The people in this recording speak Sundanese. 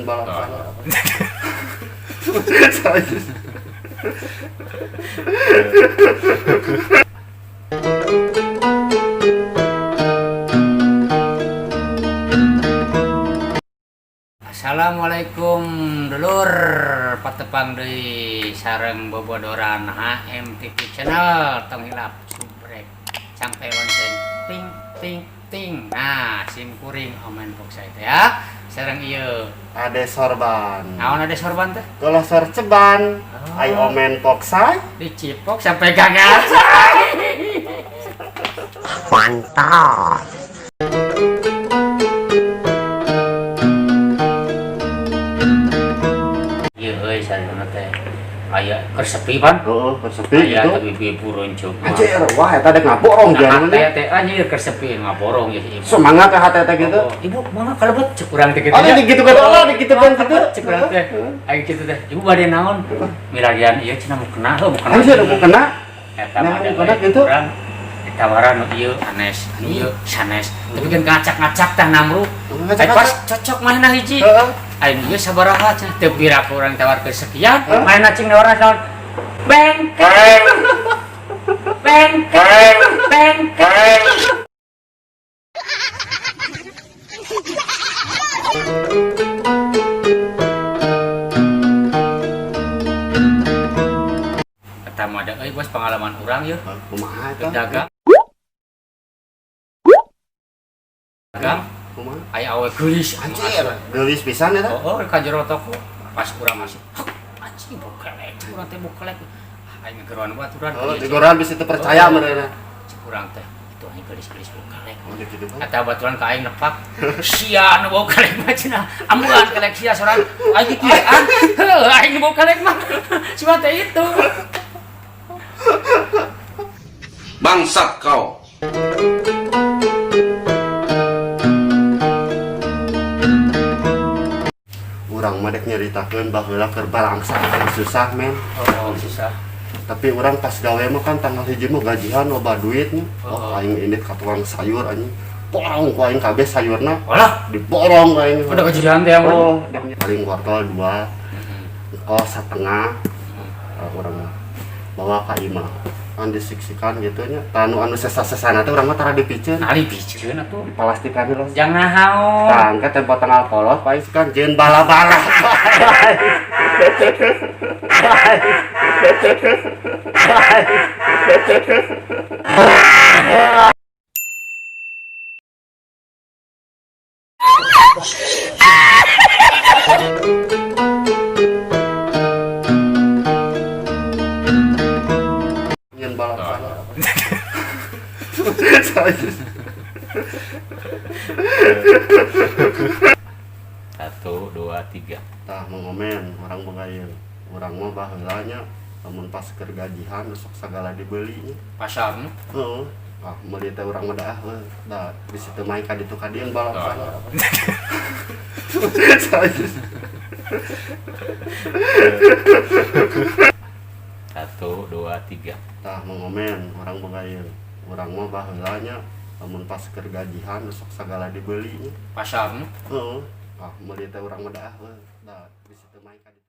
Jeung balapan. Assalamualaikum dulur, patepang deui sareng bobodoran HMTV Channel. Tong hilap subrek sampai lonceng ting ting ting. Nah, sim kuring Omen Fox teh ya sareng ieu. Ade sorban. Naon ada sorban teh? Kolosor ceban. Oh. Ai Omen Poksai. Dicipok sampai gagal. Mantap. Ieu euy, sareng teh aya keur sepi pan. Heeh, keur sepi aya gitu. Tapi ibu runjuk. Anjir, wah eta dek ngaborong nah, jangan. Teh teh anjir keur sepi ngaborong ya si ibu. Semangat ka hate teh gitu. Oh, ibu mangga kalebet cek urang teh kitu. Oh, jadi gitu kan Allah gitu kan gitu. Cek urang teh. Aing kitu teh. Ibu bade naon? Milarian ieu cenah mau kena heuh, mau kena. Anjir, mau kena. Eta Nah, mah mau kena gitu. Urang ditawaran nu ieu sanes, anu ieu sanes. Tapi kan ngacak-ngacak tah namru. Ngacak-ngacak. Ai pas cocok manehna hiji. Heeh. Aing ieu sabaraha cenah teu pira ku urang tawarkeun sekian, Hah? manehna cing nawaran naon? Bengkek. Bengkek. Bengkek. Eta mah da euy bos pengalaman urang yeuh. Kumaha eta? Dagang. Dagang Kumaha? aya awe geulis. Anjir, geulis pisan eta. Oh, ka jero toko pas urang masuk. Hek, anjing bokelek, urang teh bokelek. Aing ngegeroan baturan. Oh, digoran bisa teu percaya mereka. Cek urang teh, itu aing geulis-geulis bokelek. Oh, gitu kan. Eta baturan ka aing nepak. Sia nu bokelek mah cenah. Ambulan kelek sia sorang. Aing kikieuan. Heuh, aing nu bokelek mah. Cuma teh itu. Bangsat kau. Urang mah dek nyeritakeun baheula keur balangsa susah men. Oh, susah. Tapi urang pas gawe mah kan tanggal hiji mah gajian loba duitnya. Oh. Oh, aing ini ka tukang sayur anjing. Borong ku aing kabeh sayurna. Walah, Diborong ku aing. udah gajian teh yang Oh, paling wortel dua, kos setengah. Urang mah bawa ka imah. Kan disiksikan gitu nya. Tanu anu sesa-sesana teh urang mah tara dipiceun. Ali piceun atuh. Dipalastikan heula. Jangan naon. Tah, engke tempo tanggal polos paling kan jeung bala-bala. Nyen bala-bala. Satu, dua, tiga. Tah mengomen orang boga ieu. Urang mah baheula nya lamun pas keur gajian sok sagala dibeli nya. Pasar nu. Heeh. Ah meuli teh urang mah dah heuh. Da bisi teu main ka ditu ka dieu balapan. Satu, dua, tiga. Tah mengomen orang boga ieu. Urang mah baheula nya lamun pas keur gajian sok sagala dibeli nya. Pasar nu. Heeh. Ah meuli teh urang mah dah heuh. Da bisi teu main ka ditu.